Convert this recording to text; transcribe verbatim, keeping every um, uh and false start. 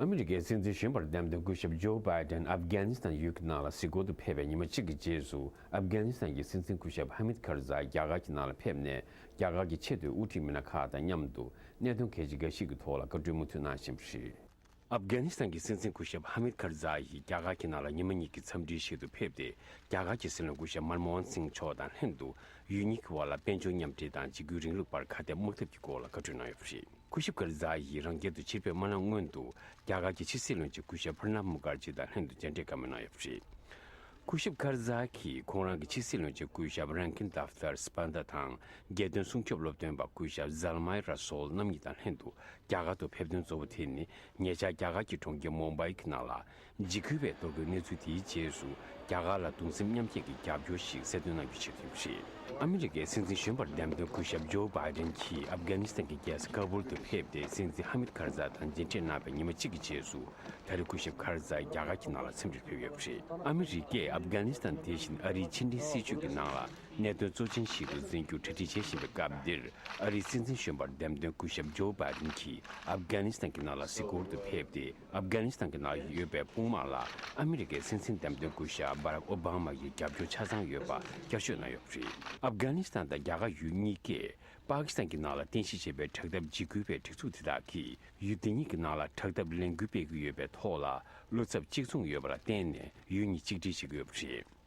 ཨ་མི་རི་ཀའི་སྲིད་འཛིན་གཞོན་པར་འདེམས་ཐོན་སྐུ་ཞབས་ཇོ་བྷའི་ཏན་ཨབ་གྷ་ནི་སི་ཐན་ཡུལ་གྱི་ནང་ལ་གཟིགས་སྐོར་དུ་ཕེབས་པའི་ཉི་མ་གཅིག་གི་རྗེས་སུ། ཨབ་གྷ་ནི་སི་ཐན་གྱི་སྲིད་འཛིན་སྐུ་ཞབས་ཧ་མིད་ཁར་ཛའི་རྒྱ་གར་གྱི་ནང་ལ་ཕེབས་ནས། རྒྱ་གར་གྱི་ཆེས་མཐོའི་དབུ་ཁྲིད་མི་སྣ་ཁག་དང་མཉམ་དུ་གནད་དོན་གལ་ཆེ་འགའ་ཞིག་གི་ཐོག་ལ་བཀའ་འཁྲོལ་མུ་མཐུད་གནང་བཞིན་པ་རེད། ཨབ་གྷ་ནི་སི་ཐན་གྱི་སྲིད་འཛིན་སྐུ་ཞབས་ཧ་མིད་ཁར་ཛའི་ཡིས་རྒྱ་གར་གྱི་ནང་ལ་ཉི་མ་གཉིས་ཀྱི་འཚམས་འདྲིའི་ཆེད་དུ་ཕེབས་ཏེ། རྒྱ་གར་གྱི་སྲིད་བློན་སྐུ་ཞབས་མན་མོ་ཧན་སིང་མཆོག་དང་ལྷན་དུ། ཡུལ་གཉིས་ཀྱི་བར་ལ་དཔལ་འབྱོར་མཉམ་འབྲེལ་དང་འཇིགས་སྐུལ་རིང་ལུགས་བར་ཁ་གཏད་དམག་འཐབ་ཀྱི་སྐོར་ལ་བཀའ་འཁྲོལ་གནང་ཡོད་པ་རེད། སྐུ་ཞབས་ཁར་ཛའི་ཡིས་རང་རྒྱལ་དུ་ཕྱིར་ཕེབས་མ་གནང་སྔོན་དུ། རྒྱ་གར་གྱི་ཕྱི་སྲིད་བློན་ཆེན་སྐུ་ཞབས་པྲ་ནབ་མུ་ཁར་ཇི་དང་ལྷན་དུ་མཇལ་འཕྲད་བཀའ་མོལ་གནང་ཡོད་པ་རེད། སྐུ་ཞབས་ཁར་ཛའི་གིས་ཁོང་རང་གི་ཕྱི་སྲིད་བློན་ཆེན་སྐུ་ཞབས་རན་ཀིན་དབ་ཏར་སྤན་དྷ་དང་རྒྱལ་དོན་སྲུང་སྐྱོབ་སློབ་སྟོན་པ་སྐུ་ཞབས་ཛལ་མའི་ར་སོལ་རྣམ་གཉིས་དང་ལྷན་དུ་རྒྱ་གར་དུ་ཕེབས་དོན་གཙོ་བོ་དེ་ནི། ཉེ་ཆར་རྒྱ་གར་གྱི་གྲོང་ཁྱེར་མུམ་བྷའི་གི་ནང་ལ་འཇིགས་སྐུལ་བས་གཏོར་རྒོལ་གནས་ཚུལ་དེའི་རྗེས་སུ། རྒྱ་གར་ལ་གདུང་སེམས་མཉམ་སྐྱེད་ཀྱི་རྒྱབ་སྐྱོར་ཞིག་གསལ་སྟོན་གནང་རྒྱུའི་ཆེད་དུ་ཡིན་པ་རེད། ཨ་མི་རི་ཀའི་སྲིད་འཛིན་གཞོན་པར་འདེམས་ཐོན་སྐུ་ཞབས་ཇོ་བྷའི་ཏན་གྱིས་ཨབ་གྷ་ནི་སི་ཐན་གྱི་རྒྱལ་ས་ཀ་བུལ་དུ་ཕེབས་ཏེ། སྲིད་འཛིན་ཧ་མིད་ཁར་ཛའི་དང་མཇལ་འཕྲད་གནང་བའི་ཉི་མ་གཅིག་གི་རྗེས་སུ། ད་རེས་སྐུ་ཞབས་ཁར་ཛའི་རྒྱ་གར་གྱི་ནང་ལ་འཚམས་འདྲིར་ཕེབས་ཡོད་པ་རེད། ཨ་མི་རི་ཀས་ཨབ་གྷ་ནི་སི་ཐན་དེ་བཞིན་ཨ་རིའི་ཕྱི་འབྲེལ་སྲིད་ཇུས་ཀྱི་ནང་ལ་གནད་དོན་གཙོ་ཆེན་ཞིག་ཏུ་འཛིན་རྒྱུར་གྲ་སྒྲིག་བྱེད་བཞིན་པའི་སྐབས་འདིར། ཨ་རིའི་སྲིད་འཛིན་གཞོན་པར་འདེམས་ཐོན་སྐུ་ཞབས་ཇོ་བྷའི་ཏན་གྱིས་ཨབ་གྷ་ནི་སི་ཐན་གྱི་ནང་ལ་གཟིགས་སྐོར་དུ་ཕེབས་ཏེ། ཨབ་གྷ་ནི་སི་ཐན་གྱི་ནང་ཡོད་པའི་དཔུང་དམག་ལ་ཨ་མི་རི་ཀའི་སྲིད་འཛིན་འདེམས་ཐོན་སྐུ་ཞབས་བྷ་རག་ཨོ་བྷ་མ་ཡི་རྒྱབ་སྐྱོར་ཆ་ཚང་ཡོད་པ་བསྐྱར་བརྗོད་གནང་ཡོད་པ་རེད། ཨབ་གྷ་ནི་སི་ཐན་དང་རྒྱ་གར་ཡུལ་གཉིས་ཀས་པ་ཀི་སི་ཐན་གྱི་ནང་ལ་རྟེན་གཞི་བྱས་པའི་དྲག་འཐབ་འཇིགས་སྐུལ་བའི་སྒྲིག་འཛུགས་དེ་དག་གིས། ཡུལ་དེ་གཉིས་ཀྱི་ནང་ལ་དྲག་འཐབ་ལས་འགུལ་སྤེལ་གྱི་ཡོད་པའི་ཐོག་ལ། བློ་འཚབ་གཅིག་མཚུངས་ཡོད་པ་ལ་བརྟེན་ནས། ཡུལ་གཉིས་གཅིག་སྒྲིལ་བྱེད་ཀྱི་ཡོད་པ་རེད།